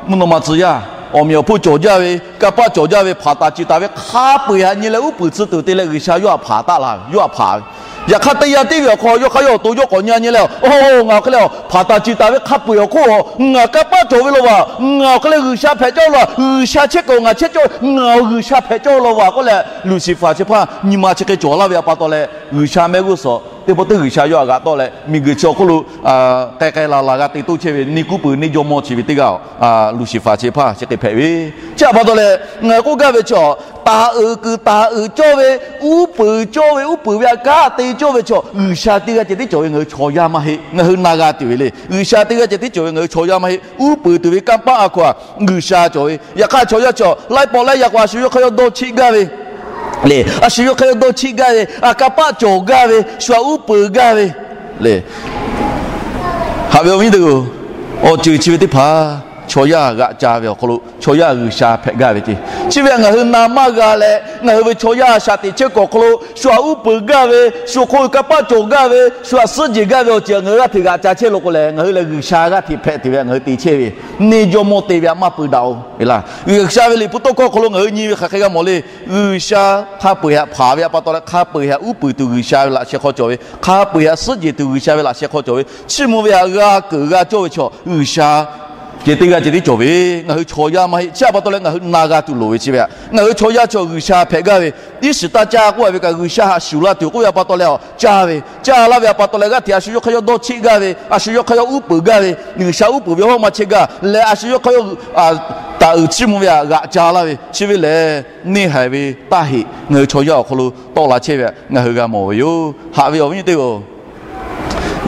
mvuhˇ naw ma tcuh yaˇ, awˬ meꞈ awˬ hponˇ cawˬ jaˇ ve, kanˇ paˆ cawˬ jaˇ ve, hpanˍ taˍ ciˍ taˍ ve hk'a peu-eˬ htaꞈ nyi leh uˉ peunˍ tcuh tuˬ te leh G'uiˬsha yawˇ htaꞈ hpanˍ taˆ la ve, yawˇ htaꞈ hpanˍ ve. Yaꞈ hk'aˇ teˇ yanˇ tiˉ ve awˬ hk'aw yawˇ hk'aˇ yawˇ awˬ to yawˇ k'awꞈ nyi a nyi leh, oˇ, ngaˬ awˬ hk'e leh hpanˍ taˍ ciˍ taˍ ve hk'a peu-eˬ awˬ hk'oˆ, ngaˬ kanˇ paˆ cawˬ ve law vaˬ, ngaˬ awˬ hk'e leh G'uiˬsha hpehꞈ cawˇ ve law, G'uiˬsha chehˇ kuiˬ ngaˬ chehˇ cawˇ ve, ngaˬ awˬ G'uiˬsha hpehꞈ cawˇ ve law vaˬ k'oˆ leh Luˍsiˍfaˍ chi hpaˇ nyi ma chi hk'e cawˬ laˇ ve a pa taw leh, G'uiˬsha mehˆ g'uˇ suhˍ teˇ pawˆ teˇ G'uiˬsha yawˇ htaꞈ g'aꞈ tawˆ leh miˬguiˬ chi awˬ hk'oˆ lo k'ai k'ai laˬ laˬ g'a te toˇ chehˇ ve neˇ kuˇ peuˬ neˇ jawˇmawˇ chi ve teˇ g'aˇ Luˍsiˍfaˍ chi hpaˇ chi hk'e hpehꞈ ve. Chi a pa taw leh ngaˬ hui k'oˆ gaˇ ve chaw, taˍ uiˍ kuiˬ taˍ uiˍ cawˇ ve, uˉ peunˍ cawˇ ve, uˉ peunˍ ve a kanˉ te cawˇ ve chaw, G'uiˬsha teˇ g'aˇ ceh tiˉ cawˬ ve ngaˬ hui chaw yaˇ maˇ heˆ. Ngaˬ hui na g'a tuˬ ve le. G'uiˬsha teˇ g'aˇ ceh tiˉ cawˬ ve ngaˬ hui chaw yaˇ maˇ heˆ. Uˉ peunˍ tuˬ ve kanˇ paˆ a hkaw-anˬ G'uiˬsha cawˬ ve. Yaꞈ hk'aˇ chaw yaˇ chaw laiˉ pawˆ laiˉ yaˇ k'o a shu yawˇ hk'aˇ yawˇ dawˇ chiˆ gaˇ ve le. A shu yawˇ hk'aˇ yawˇ dawˇ chiˆ gaˇ ve, a kanˇ paˆ cawˬ gaˇ ve, shu htaꞈ uˉ peunˍ gaˇ ve le. Haꞈ ve awˬ viˉ teˇ g'aˇ, awˬ ceuˬ chi ve teˇ hpaˍ Chaw yaˇ g'aꞈ ca ve awˬ hk'aw lo chaw yaˇ G'uiˬsha hpehꞈ gaˇ ve ce. Chi ve htaꞈ ngaˬ hui na maˇ g'a leh, ngaˬ hui ve chaw yaˇ shaꞈ teꞈ chehˇ kuiˬ awˬ hk'aw lo shu htaꞈ uˉ peunˍ gaˇ ve, shu hk'oˆ ve kanˇ paˆ cawˬ gaˇ ve, shu htaꞈ suhˉ jeˬ gaˇ ve awˬ ceuˬ ngaˬ hui g'aˇ hteꞈ g'aꞈ ca chehˇ lo k'o lehˬ, ngaˬ hui lehˬ G'uiˬsha g'aˇ hteꞈ hpehꞈ tuˬ ve htaꞈ ngaˬ hui te chehˇ ve, neˇ jawˇmawˇ te ve htaꞈ maˇ peu daꞈ-oˬ ve laˇ. G'uiˬsha ve liꞈ hpu tawˇ hkawˇ awˬ hk'aw lo ngaˬ hui nyi ve hk'aˬ hk'e g'a mawˬ le. G'uiˬsha hk'a peu-eˬ htaꞈ hpanˍ ve htaꞈ pa taw leh, hk'a peu-eˬ htaꞈ uˉ peunˍ tuˬ G'uiˬsha ve laꞈ sheh hk'aw cawˬ ve, hk'a peu-eˬ htaꞈ suhˉ jeˬ tuˬ G'uiˬsha ve laꞈ sheh hk'aw cawˬ ve, chiˇ mvuh ve htaꞈ g'a keunˍ g'a cawˇ ve chaw G'uiˬsha ceh teˇ g'aˇ ceh tiˉ cawˬ ve. Ngaˬ hui chaw yaˇ maˇ heˆ. Chi htaꞈ pa taw leh ngaˬ hui na g'a tuˬ loˍ ve chi ve htaꞈ, ngaˬ hui chaw yaˇ chaw G'uiˬsha hpehꞈ gaˇ ve, iˉ shiˍ taˇ caˇ k'oˆ ve kaꞈ, G'uiˬsha htaꞈ shuˍ la tuˬ k'oˆ ve htaꞈ pa taw leh, a, caˇ ve, caˇ laˇ ve htaꞈ pa taw leh, g'aˇ hteꞈ a shu yawˇ hk'aˇ yawˇ dawˇ cheˆ gaˇ ve, a shu yawˇ hk'aˇ yawˇ uˉ peunˍ gaˇ ve, G'uiˬsha uˉ peunˍ ve hawˉ maˇ chehˇ gaˇ leh, a shu yawˇ hk'aˇ yawˇ taˍ uiˍ chiˇ mvuh ve htaꞈ g'aꞈ ca laˇ ve, chi ve lehˬ neˇ haiˬ ve taˇ heꞈ ngaˬ hui chaw yaˇ awˬ hk'aw lo tawˆ la chehˇ ve htaꞈ ngaˬ hui g'a mawˬ ve yoˬ. Haꞈ ve awˬ viˉ nyi teˇ-oˬ,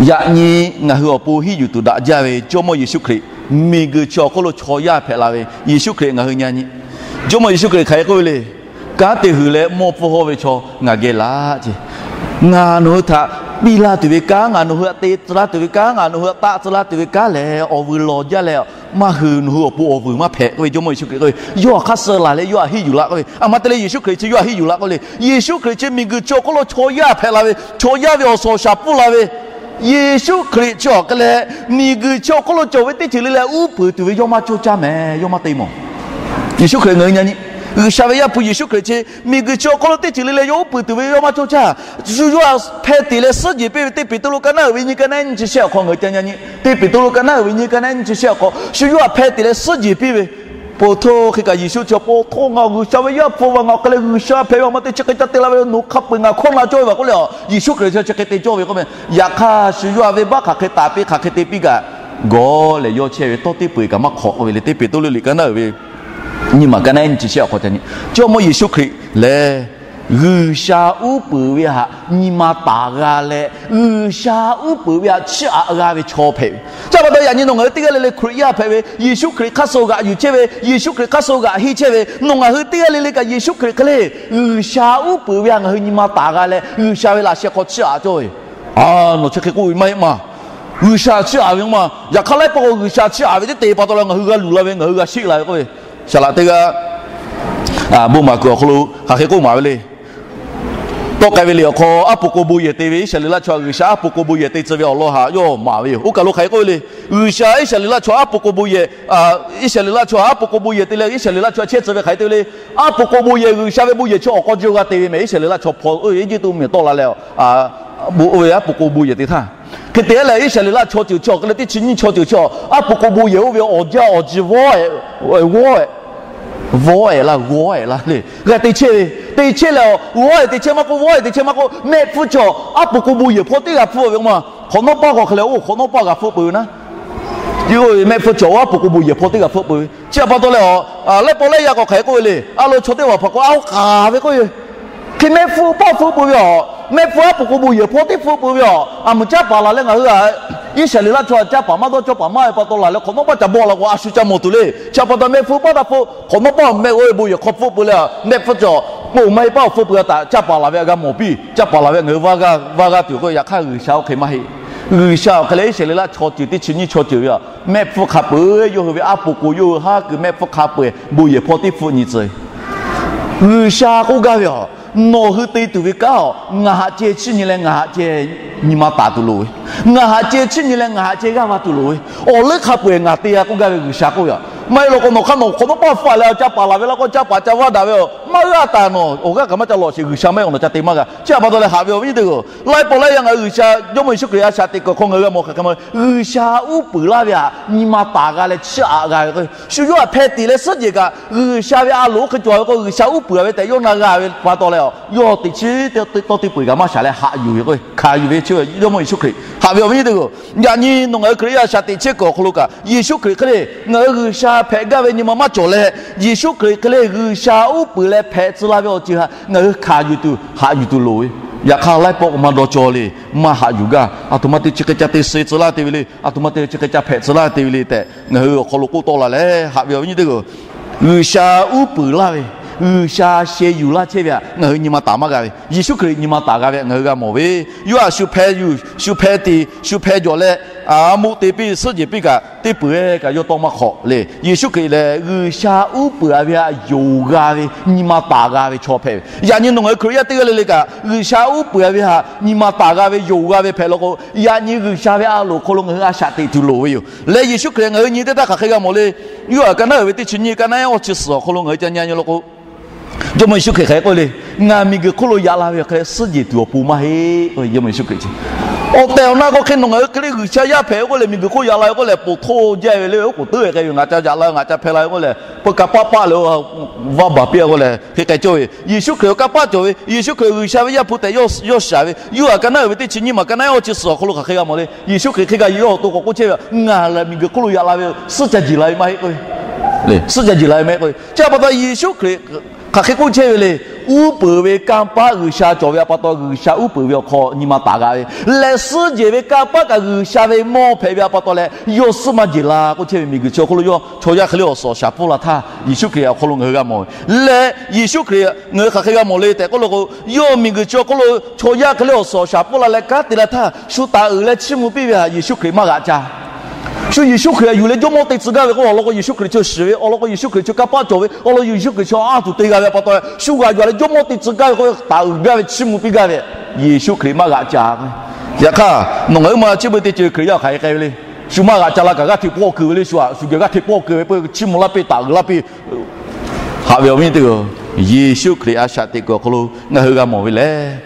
yaꞈ nyi ngaˬ hui awˬ pon hiˉ yuˬ tuˬ daꞈ jaˇ ve Jawˇmawˇ Yeˍsuˆ Hkriꞈ miˬguiˬ chi awˬ hk'oˆ lo chaw yaˇ hpehꞈ la ve Yeˍsuˆ Hkriꞈ ngaˬ hui nyi nyi. Jawˇmawˇ Yeˍsuˆ Hkriꞈ hk'aˬ hk'e k'oˆ ve le. Kanˉ te huiˍ leh mawˇ pfuhˇ hawˇ ve chaw ngaˬ geh laˇ ce. Ngaˬ nawˬ hui htaꞈ piˇ laˇ tuˬ ve kanˉ, ngaˬ nawˬ hui htaꞈ te tcuh laˇ tuˬ ve kanˉ, ngaˬ nawˬ hui htaꞈ taˆ tcuh laˇ tuˬ ve kanˉ lehˬ, awˬ vuiˬ lawˬ jaˇ leh, maˇ hui nawˬ hui awˬ pon awˬ vuiˬ maˇ hpehꞈ k'oˆ ve Jawˇmawˇ Yeˍsuˆ Hkriꞈ k'oˆ ve. Yawˇ htaꞈ hk'aˇ suh laˬ leh yawˇ htaꞈ hiˉ yuˬ laˇ k'oˆ ve. A ma te leh Yeˍsuˆ Hkriꞈ chi yawˇ htaꞈ hiˉ yuˬ laˇ k'oˆ le. Yeˍsuˆ Hkriꞈ chi miˬguiˬ chi awˬ hk'oˆ lo chaw yaˇ hpehꞈ la ve, chaw yaˇ ve awˬ suhˍ awˬ shaˍ pfuhˇ la ve, Yeˍsuˆ Hkriꞈ chi awˬ hk'e leh miˬguiˬ chi awˬ hk'oˆ lo cawˬ ve teˇ ceuˬ le leh uˉ peunˍ tuˬ ve yawˇ maˇ cawˇ caˇ mehˍ, yawˇ maˇ te mawˬ. Yeˍsuˆ Hkriꞈ ngaˬ hui nyi nyi, G'uiˬsha ve Yaˇ hpu Yeˍsuˆ Hkriꞈ chi miˬguiˬ chi awˬ hk'oˆ lo teˇ ceuˬ le leh yawˇ uˉ peunˍ tuˬ ve yawˇ maˇ cawˇ caˇ. Shu yawˇ htaꞈ hpeh teꞈ leh suhˉ jeˬ piˇ ve, teˇ Peˍtruˆ ka naˉ uiˍ ve nyi ka naˉ nyi chi shehˆ awˬ hk'aw ngaˬ hui ca nyi nyi, teˇ Peˍtruˆ ka naˉ uiˍ ve nyi ka naˉ nyi chi shehˆ awˬ hk'aw shu yawˇ htaꞈ hpeh teꞈ leh suhˉ jeˬ piˇ ve, po htoˇ hk'e kaꞈ Yeˍsuˆ chi pa taw ngaˬ G'uiˬsha ve Yaˇ hpu ve, ngaˬ hk'e leh G'uiˬsha hpehꞈ ve, a ma te chi hk'e ca te la ve, nawˬ hk'a peu-eˬ ngaˬ hkawˇ na cawˇ ve k'oˆ le. Yeˍsuˆ Hkriꞈ chi hk'e te cawˇ ve k'oˆ ve. Yaꞈ hk'aˇ shu yawˇ htaꞈ venˇbaˆ hk'aˬ hk'e taˍ piˇ hk'aˬ hk'e te piˇ kaꞈ, gawˬ lehˬ yawˇ chehˇ ve tawˇ teˇ peu-eˬ kaꞈ maˇ hk'awꞈ k'oˆ ve le. Teˇ Peˍtruˆ liꞈ ka naˉ uiˍ ve nyi ma ka naˉ nyi chi shehˆ awˬ hk'aw ca nyi. Jawˇmawˇ Yeˍsuˆ Hkriꞈ lehˬ G'uiˬsha uˉ peunˍ ve htaꞈ nyi ma taˍ g'a leh, G'uiˬsha uˉ peunˍ ve htaꞈ chiˇ aꞈ g'a ve chaw hpehꞈ ve. Chi pa taw yaꞈ nyi nawˬ ngaˬ hui teˇ g'aˇ le le Hkriꞈ yaˇ hpehꞈ ve, Yeˍsuˆ Hkriꞈ hk'aˇ suh g'aꞈ yuˬ chehˇ ve, Yeˍsuˆ Hkriꞈ hk'aˇ suh g'aꞈ henˇ chehˇ ve nawˬ ngaˬ hui teˇ g'aˇ le le kaꞈ Yeˍsuˆ Hkriꞈ hk'e le G'uiˬsha uˉ peunˍ ve htaꞈ ngaˬ hui nyi ma taˍ g'a leh, G'uiˬsha ve laꞈ sheh hk'aw chiˇ aꞈ cawˇ ve. A, nawˬ chi hk'e k'oˆ ve maˇ heˆ ma. G'uiˬsha chiˇ aꞈ ve ma. Yaꞈ hk'aˇ laiˉ pawˆ k'o G'uiˬsha chiˇ aꞈ ve teˇ te pa taw leh ngaˬ hui g'a luˬ la ve, ngaˬ hui g'a sheˆ la ve k'oˆ ve. Saˍ laꞈ teˇ g'aˇ bon maˍ kuiˬ awˬ hk'aw lo hk'aˬ hk'e k'oˆ maˍ ve le. Tawˆ k'ai ve liꞈ awˬ hk'aw aˉ po k'o bon yehˬ te ve Iˉsaˍreˍlaˆ chaw htaꞈ G'uiˬsha aˉ po k'o bon yehˬ te tcuh ve awˬ lawn htaꞈ yawˇ maˍ ve yoˬ. Oˇ kaˬ lo hk'aˬ hk'e k'oˆ ve le. G'uiˬsha Iˉsaˍreˍlaˆ chaw aˉ po k'o bon yehˬ, Iˉsaˍreˍlaˆ chaw htaꞈ aˉ po k'o bon yehˬ te leh Iˉsaˍreˍlaˆ chaw chehˇ tcuh ve hk'aˬ hk'e te ve le. Aˉ po k'o bon yehˬ, G'uiˬsha ve bon yehˬ chi awˬ k'aw ji g'a te ve mehˍ. Iˉsaˍreˍlaˆ chaw hpaw Eˇjiˇtuꞈ mvuhˇmiˬ tawˆ la leh, bon oˇ ve aˉ po k'o bon yehˬ te htaˇ, hk'e te leh Iˉsaˍreˍlaˆ chaw ceuˬ chi awˬ hk'e leh teˇ chi nyiˇ chaw ceuˬ chi aˉ po k'o bon yehˬ oˇ ve awˬ jaˇ awˬ ji vawˇ-ehˍ, vawˇ-ehˍ, vawˇ-ehˍ laˇ, g'awˇ-ehˍ laˇ le. G'a te chehˇ ve, te chehˇ leh, g'awˇ-ehˍ te chehˇ maˇ k'oˆ, vawˇ-ehˍ te chehˇ maˇ k'oˆ, mehˆ hpfuhˇ chaw aˉ po k'o bon yehˬ hpawˇ teˇ g'aˇ hpfuhˆ ve k'o ma, hk'awꞈ nawˉ paˇ k'o hk'e leh oˇ hk'awꞈ nawˉ paˇ g'a hpfuhˆ peuˬ ve naˉ. Mehˆ hpfuhˇ chaw aˉ po k'o bon yehˬ hpawˇ teˇ g'aˇ hpfuhˆ peuˬ ve. Chi pa taw leh, laiˉ pawˆ laiˉ yaˇ k'o hk'aˬ hk'e k'oˆ ve le. A lo chaw teˇ hpaˍ hpaˍ k'o a oˇ k'aˍ ve k'oˆ ve, hk'e mehˆ hpfuhˇ paˇ hpfuhˆ peuˬ ve aˬ. Mehˆ hpfuhˇ aˉ po k'o bon yehˬ hpawˇ teˇ hpfuhˆ peuˬ ve aˬ. A muˍ caˇ paˍ laˬ leh ngaˬ hui a Iˉsaˍreˍlaˆ chaw caˇ paˍ maˇ dawˇ, caˇ paˍ maˇ ve pa taw laˬ leh hk'awꞈ nawˉ paˇ ca bawˆ la k'o a shu ca mawˬ tuˬ le. Chi pa taw mehˆ hpfuhˇ paˇ taˇ hpfuhˆ, hk'awꞈ nawˉ paˇ mehˆ oˇ ve bon yehˬ hk'aw hpfuhˆ peuˬ leh, mehˆ hpfuhˇ chaw k'o maˇ heˆ paˇ awˬ hpfuhˆ peuˬ a taꞈ caˇ paˍ laˬ ve a g'a mawˬ piˇ. Caˇ paˍ laˬ ve ngaˬ hui vaˇ g'aˇ tuˬ k'o, yaꞈ hk'aˇ G'uiˬsha oˇ hk'e maˇ heˆ. G'uiˬsha awˬ hk'e leh Iˉsaˍreˍlaˆ chaw ceuˬ teˇ chi nyiˇ chaw ceuˬ ve aˬ, mehˆ hpfuhˇ hk'a peu-eˬ yawˇ hui ve aˉ po k'o yawˇ hui haˉ kuiˬ mehˆ hpfuhˇ hk'a peu-eˬ bon yehˬ hpawˇ teˇ hpfuhˆ nyi tcuh. G'uiˬsha k'oˆ gaˇ ve aˬ, nawˬ hui te tuˬ ve kanˉ aˬ, ngaˬ htaꞈ ceh chiˇ nyi leh ngaˬ htaꞈ ceh nyi ma taˍ tuˬ loˍ ve, ngaˬ htaꞈ ceh chiˇ nyi leh ngaˬ htaꞈ ceh g'aˇ va tuˬ loˍ ve, awˬ leuˉ hk'a peu-eˬ ngaˬ te g'a k'oˆ gaˇ ve G'uiˬsha k'oˆ ve aˬ. Maˇ heˆ law k'o nawˬ hk'aˇ nawˬ hk'awꞈ nawˉ paˇ hpfuhˆ leh caˇ paˍ laˬ ve law k'o caˇ paˍ ca vaˇ daꞈ ve aˬ, maˇ g'aˇ taˍ nawˬ awˬ g'aˇ kaꞈ maˇ ca lawꞈ sheˍ, G'uiˬsha maˇ heˆ awˬ nawˬ ca te maˇ g'a. Chi pa taw leh haꞈ ve awˬ viˉ nyi teˇ g'aˇ, laiˉ pawˆ laiˉ yaˇ ngaˬ hui G'uiˬsha Jawˇmawˇ Yeˍsuˆ Hkriꞈ a shaꞈ teꞈ kuiˬ awˬ hk'aw ngaˬ hui g'a mawˬ hk'aˬ hk'e ma, G'uiˬsha uˉ peunˍ laˇ ve htaꞈ nyi ma taˍ g'a leh chiˇ aꞈ g'a ve k'o, shu yawˇ htaꞈ hpeh tiꞈ leh suhˉ jeˬ kaꞈ G'uiˬsha ve a loˍ oˇ hk'e cawˬ ve k'o, G'uiˬsha uˉ peunˍ ve tehꞈ yawˇ na g'a ve pa taw leh, yawˇ teꞈ chiˉ tawˇ teˇ peu-eˬ kaꞈ maˇ shaˍ leh haꞈ yuˬ ve k'o, hkanˍ yuˬ ve chi Jawˇmawˇ Yeˍsuˆ Hkriꞈ haꞈ ve awˬ viˉ nyi teˇ g'aˇ. Yaꞈ nyi nawˬ ngaˬ hui Hkriꞈ yaˇ a shaꞈ teꞈ chehˇ kuiˬ awˬ hk'aw lo kaꞈ Yeˍsuˆ Hkriꞈ hk'e le ngaˬ hui G'uiˬsha hpehꞈ gaˇ ve nyi ma maˇ cawˬ leh, Yeˍsuˆ Hkriꞈ hk'e le G'uiˬsha uˉ peunˍ leh hpehꞈ tcuh la ve awˬ ceuˬ htaꞈ ngaˬ hui hkanˍ yuˬ tuˬ haꞈ yuˬ tuˬ loˍ ve. Yaꞈ hk'aˇ laiˉ pawˆ k'o maˇ dawˇ cawˇ le, maˇ haꞈ yuˬ gaˇ. Aˬ htoꞈ ma te chi hk'e ca te suh tcuh laˇ te ve le, aˬ htoꞈ ma te chi hk'e ca hpehꞈ tcuh laˇ te ve le tehꞈ ngaˬ hui awˬ hk'aw lo k'oˆ tawˆ la leh haꞈ ve awˬ viˉ nyi teˇ g'aˇ. G'uiˬsha uˉ peunˍ laˇ ve, G'uiˬsha sheh yuˬ laˇ chehˇ ve htaꞈ ngaˬ hui nyi ma taˍ maˇ g'a ve, Yeˍsuˆ Hkriꞈ nyi ma taˍ g'a ve ngaˬ hui g'a mawˬ ve. Yawˇ htaꞈ shu hpeh yuˬ, shu hpeh tiˍ, shu hpeh jawˬ leh, a, muˆ te piˇ, suhˉ jehˬ piˇ kaꞈ, teˇ peuˬ-eˬ kaꞈ yawˇ tawˇ maˇ hk'awꞈ le. Yeˍsuˆ Hkriꞈ lehˬ, G'uiˬsha uˉ peunˍ-a ve htaꞈ yonˍ g'a ve, nyi ma taˍ g'a ve chaw hpehꞈ ve. Yaꞈ nyi nawˬ ngaˬ hui Hkriꞈ yaˇ teˇ g'aˇ le le kaꞈ, G'uiˬsha uˉ peunˍ-a ve htaꞈ nyi ma taˍ g'a ve, yonˍ g'a ve hpehꞈ law k'o, yaꞈ nyi G'uiˬsha ve a loˍ hk'aw lo ngaˬ hui a shaꞈ teꞈ tuˬ loˍ ve yoˬ. Leh Yeˍsuˆ Hkriꞈ ngaˬ hui nyi teˇ htaˇ hk'aˬ hk'e g'a mawˬ le. Yoˇhanˬ ka naˉ uiˍ ve teˇ chi nyiˇ, ka naˉ ehˉ awˇ chi suhˍ awˬ hk'aw lo ngaˬ hui ca nyi nyi law k'o, Jawˇmawˇ Yeˍsuˆ Hkriꞈ hk'aˬ hk'e k'oˆ le, Ngaˬ miˬguiˬ hk'oˆ lo yaꞈ la ve hk'e leh suhˉ jehˬ tuˬ awˬ pon maˇ heˆ. Jawˇmawˇ Yeˍsuˆ Hkriꞈ chi awˬ tehˬ awˬ na k'o hk'e nawˬ ngaˬ hui hk'e le G'uiˬsha yaˇ hpehꞈ ve k'oˆ leh miˬguiˬ hk'oˆ yaꞈ la ve k'oˆ leh poˬ htoˇ jaˇ ve le, oˉ k'oˍ teuˉ ve k'ai ve ngaˬ ca yaꞈ la ve, ngaˬ ca hpeh la ve k'oˆ leh, peu kanˇ paˆ paˆ leh vaˇ baˬ piˇ-a k'oˆ leh hk'e k'ai cawˇ ve. Yeˍsuˆ Hkriꞈ awˬ kanˇ paˆ cawˬ ve, Yeˍsuˆ Hkriꞈ G'uiˬsha ve Yaˇ hpu tehꞈ yawˇ shaˍ ve, Yoˇhanˬ ka naˉ uiˍ ve teˇ chi nyiˇ maˬ ka naˉ ehˉ awˇ chi suhˍ awˬ hk'aw lo hk'aˬ hk'e g'a mawˬ le. Yeˍsuˆ Hkriꞈ hk'e g'a yawˇ awˬ to k'awꞈ k'oˆ chehˇ ve, Ngaˬ lehˬ miˬguiˬ hk'oˆ lo yaꞈ la ve, suhˉ ca jeˬ la ve maˇ heˆ k'oˆ ve. Suhˉ ca jeˬ la ve maˇ heˆ k'oˆ ve. Chi pa taw Yeˍsuˆ Hkriꞈ hk'aˬ hk'e k'oˆ chehˇ ve le. Uˉ peunˍ ve kanˇ paˆ G'uiˬsha cawˬ ve htaꞈ pa taw G'uiˬsha uˉ peunˍ ve awˬ hk'aw nyi ma taˍ g'a ve leh, suhˉ jehˬ ve kanˇ paˆ kaꞈ G'uiˬsha ve mawˇ hpehꞈ ve htaꞈ pa taw leh yawˇ suhˉ maˇ jeˬ la k'oˆ chehˇ ve. Miˬguiˬ chi awˬ hk'oˆ lo yawˇ chaw yaˇ hk'e le awˬ suhˍ awˬ shaˍ pfuhˇ la htaˇ Yeˍsuˆ Hkriꞈ awˬ hk'aw lo ngaˬ hui g'a mawˬ ve leh, Yeˍsuˆ Hkriꞈ ngaˬ hui hk'aˬ hk'e g'a mawˬ le tehꞈ k'oˆ law k'o, yawˇ miˬguiˬ chi awˬ hk'oˆ lo chaw yaˇ hk'e le awˬ suhˍ awˬ shaˍ pfuhˇ la leh kanˉ te la htaˇ shu taˍ uiˍ leh chiˇ mvuh piˇ ve htaꞈ Yeˍsuˆ Hkriꞈ maˇ g'aꞈ ca. Shu Yeˍsuˆ Hkriꞈ htaꞈ yuˬ leh jawˇmawˇ te tcuh gaˇ ve k'o, awˬ lawn k'o Yeˍsuˆ Hkriꞈ chaw shiˍ ve, awˬ lawn k'o Yeˍsuˆ Hkriꞈ chaw kanˇ paˆ cawˬ ve, awˬ lawn Yeˍsuˆ Hkriꞈ chaw a tuˬ te g'a ve htaꞈ pa taw, shu g'aꞈ yuˬ leh jawˇmawˇ te tcuh gaˇ ve k'o, taˍ uiˍ gaˇ ve, chiˇ mvuh piˇ gaˇ ve, Yeˍsuˆ Hkriꞈ maˇ g'aꞈ ca. Yaꞈ hk'aˇ nawˬ ngaˬ hui ma chi beuꞈ teˇ ceuˬ Hkriꞈ yaˇ hk'aˬ hk'e k'ai ve le. Shu maˇ g'aꞈ ca la kaꞈ g'aˇ hteꞈ pawˆ keu ve le. Shu aꞈ shu geh g'aˇ hteꞈ pawˆ keu ve peuˬ, chiˇ mvuh laˇ piˇ, taˍ uiˍ laˇ piˇ haꞈ ve awˬ viˉ teˇ-oˬ, Yeˍsuˆ Hkriꞈ a shaꞈ teꞈ kuiˬ awˬ hk'aw lo ngaˬ hui g'a mawˬ ve lehˬ,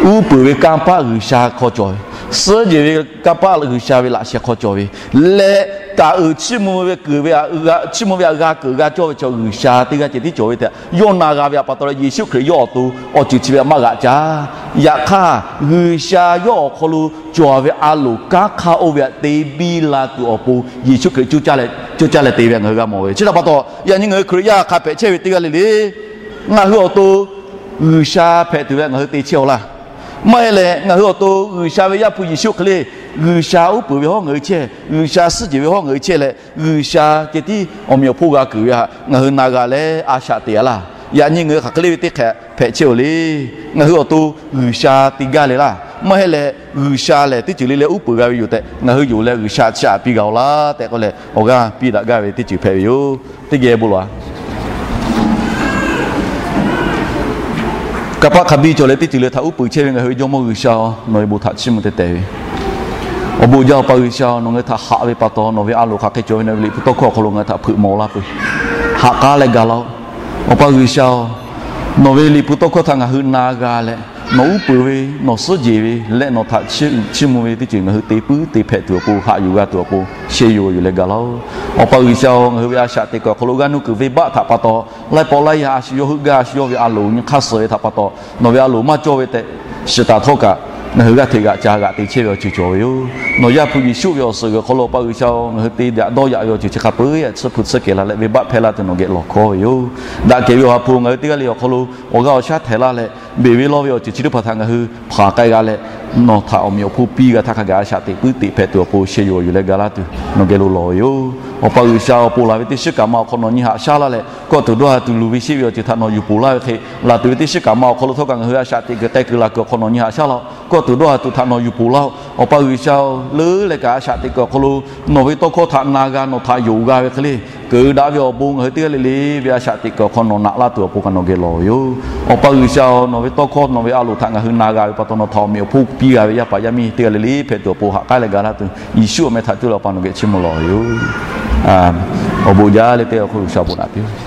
uˉ peunˍ ve kanˇ paˆ G'uiˬsha hk'aw cawˬ ve, suhˉ jehˬ ve kanˇ paˆ G'uiˬsha ve laꞈ sheh hk'aw cawˬ ve leh, taˍ uiˍ chiˇ mvuh ve keu ve, chiˇ mvuh ve htaꞈ g'a keunˍ g'a cawˇ ve chaw G'uiˬsha teˇ g'aˇ ceh tiˉ cawˬ ve tehꞈ yawˇ na g'a ve htaꞈ pa taw leh Yeˍsuˆ Hkriꞈ yawˇ awˬ to awˬ ceuˬ chi ve htaꞈ maˇ g'aꞈ ca. Yaꞈ hk'aˇ G'uiˬsha yawˇ awˬ hk'aw lo cawˬ ve a loˍ kanˉ hk'aˇ oˇ ve htaꞈ te biˇ la tuˬ awˬ pon Yeˍsuˆ Hkriꞈ coˇ caˇ leh te ve ngaˬ hui g'a mawˬ ve. Chi htaꞈ pa taw yaꞈ nyi ngaˬ hui Hkriꞈ yaˇ hk'a hpehꞈ chehˇ ve teˇ g'aˇ le le, ngaˬ hui awˬ to G'uiˬsha hpehꞈ tuˬ ve ngaˬ hui te chehˇ-aw laˇ. Maˇ heˆ leh ngaˬ hui awˬ to G'uiˬsha ve Yaˇ hpu Yeˍsuˆ hk'e le, G'uiˬsha uˉ peunˍ ve hawˉ ngaˬ hui chehˇ, G'uiˬsha suhˉ jehˬ ve hawˉ ngaˬ hui chehˇ leh, G'uiˬsha ceh tiˉ awˬ meꞈ awˬ hponˇ g'a keunˍ ve htaꞈ ngaˬ hui na g'a leh a shaꞈ teꞈ a laˇ. Yaꞈ nyi ngaˬ hui hk'aˬ hk'e le ve teˇ hk'e hpehꞈ chehˇ-aw le. Ngaˬ hui awˬ to G'uiˬsha te gaˇ le laˇ. Maˇ heˆ leh G'uiˬsha lehˬ teˇ ceuˬ le le uˉ peunˍ g'a ve yoˬ tehꞈ ngaˬ hui yonˍ leh G'uiˬsha chiˇ aꞈ piˇ g'a-aw laˇ tehꞈ k'oˆ leh awˬ g'aˇ piˇ daꞈ gaˇ ve teˇ ceuˬ hpehꞈ ve yoˬ. Teˇ geh bon lawˬ-a. Kanˇ paˆ hk'a biˇ cawˬ leh teˇ ceuˬ le htaꞈ uˉ peunˍ chehˇ ve ngaˬ hui ve Jawˇmawˇ G'uiˬsha-oˬ, nawˬ ve bon htaꞈ chiˇ mvuh teh tehꞈ ve awˬ bon jaˇ. Awˬ pa G'uiˬsha-oˬ, nawˬ ngaˬ hui htaꞈ haꞈ ve pa taw nawˬ ve a loˍ hk'aˬ hk'e cawˬ ve nawˬ ve Liꞈ hpu tawˇ hkawˇ awˬ hk'aw lo ngaˬ hui htaꞈ hpeuꞈ maw laˇ peuˬ. Haꞈ k'aˉ leh ga laˇ-oˆ. Awˬ pa G'uiˬsha-oˬ, nawˬ ve Liꞈ hpu tawˇ hkawˇ htaꞈ ngaˬ hui na g'a leh, nawˬ uˉ peunˍ ve, nawˬ suhˉ jehˬ ve leh nawˬ htaꞈ chiˇ mvuh ve teˇ ceuˬ ngaˬ hui te puiˉ te hpehꞈ tuˬ awˬ pon, haꞈ yuˬ g'a tuˬ awˬ pon, sheh yuˬ yuˬ leh ga laˇ-oˆ. Awˬ pa G'uiˬsha-oˬ, ngaˬ hui ve a shaꞈ teꞈ kuiˬ awˬ hk'aw lo g'aˇ nuˇ kuiˬ venˇbaˆ htaꞈ pa taw, laiˉ pawˆ laiˉ yaˇ a shu yawˇ heuˆ gaˇ, a shu yawˇ ve a loˍ nyi hk'aˇ suh ve htaꞈ pa taw, nawˬ ve a loˍ maˇ cawˇ ve tehꞈ shiˍ taˍ htawˇ kaꞈ, ngaˬ hui g'aˇ hteꞈ g'aꞈ ca g'aꞈ te chehˇ ve awˬ ceuˬ cawˬ ve yoˬ. Nawˬ Yaˇ hpu Yeˍsuˆ ve awˬ suhˍ g'uiˬ hk'aw lo Awˬ pa G'uiˬsha-oˬ, ngaˬ hui te daꞈ dawˇ yaꞈ ve awˬ ceuˬ chi hk'a peu-eˬ tsuhˇ hpu tsuhˇ kehˬ la leh venˇbaˆ hpehˇ laˇ tuˬ nawˬ geh lawˬ hkawˇ ve yoˬ. Daꞈ kehˬ ve Awˬ ha hpu, ngaˬ hui teˇ g'aˇ le awˬ hk'aw lo awˬ g'aˇ awˬ shaˉ htehˍ laˇ leh, beˬ ve lawˇ ve awˬ ceuˬ chi teˇ hpaˍ htaꞈ ngaˬ hui hpanˍ k'ai g'a leh, nawˬ htaꞈ awˬ meꞈ awˬ hponˇ piˇ g'a htaˇ hk'a gaˬ a shaꞈ teꞈ puiˉ teꞈ hpehꞈ tuˬ awˬ pon sheh yuˬ yuˬ leh ga laˇ tuˬ nawˬ geh lo lawˬ ve yoˬ. Awˬ pa G'uiˬsha-oˬ, ponˬ laˬ ve teˇ shiˉ kaꞈ ma awˬ hk'aw nawˬ nyi haꞈ shaˉ laˇ leh, kawˆ tuˬ dawˇ ha tuˬ luˬ ve sheˆ ve awˬ ceuˬ htaꞈ nawˬ yuˬ ponˬ laˇ ve hk'e, laˬ tuˬ ve teˇ shiˉ kaꞈ ma awˬ hk'aw lo htawˇ kaꞈ ngaˬ hui a shaꞈ teꞈ kuiˬ k'ai kuiˬ laˬ kuiˬ awˬ hk'aw nawˬ nyi haꞈ shaˉ laˇ-oˆ. Kawˆ tuˬ dawˇ ha tuˬ htaꞈ nawˬ yuˬ ponˬ laˇ-oˆ. Awˬ pa G'uiˬsha-oˬ, leuˉ leh kaꞈ a shaꞈ teꞈ kuiˬ awˬ hk'aw lo nawˬ ve tawˇ hkawˇ htaꞈ na g'a, nawˬ htaꞈ yonˍ g'a ve hk'e le, keunˍ daꞈ ve awˬ bon ngaˬ hui teˇ g'aˇ le le ve a shaꞈ teꞈ kuiˬ awˬ hk'aw nawˬ naꞈ laˇ tuˬ awˬ pon kaꞈ nawˬ geh lawˬ ve yoˬ. Awˬ pa G'uiˬsha-oˬ, nawˬ ve tawˇ hkawˇ nawˬ ve a loˍ htaꞈ ngaˬ hui na g'a ve pa taw nawˬ htaꞈ awˬ meꞈ awˬ hponˇ piˇ g'a ve yaˇ paˍ yaˇ miˇ teˇ g'aˇ le le hpehꞈ tuˬ awˬ pon haꞈ k'aˉ leh ga laˇ tuˬ Yeˍsuˆ awˬ meh htaꞈ cuˇ leh Awˬ pa nawˬ geh chiˇ mvuh lawˬ ve yoˬ. Awˬ bon jaˇ le teˇ g'aˇ awˬ hk'oˆ G'uiˬsha awˬ bon naꞈ piˇ-oˆ.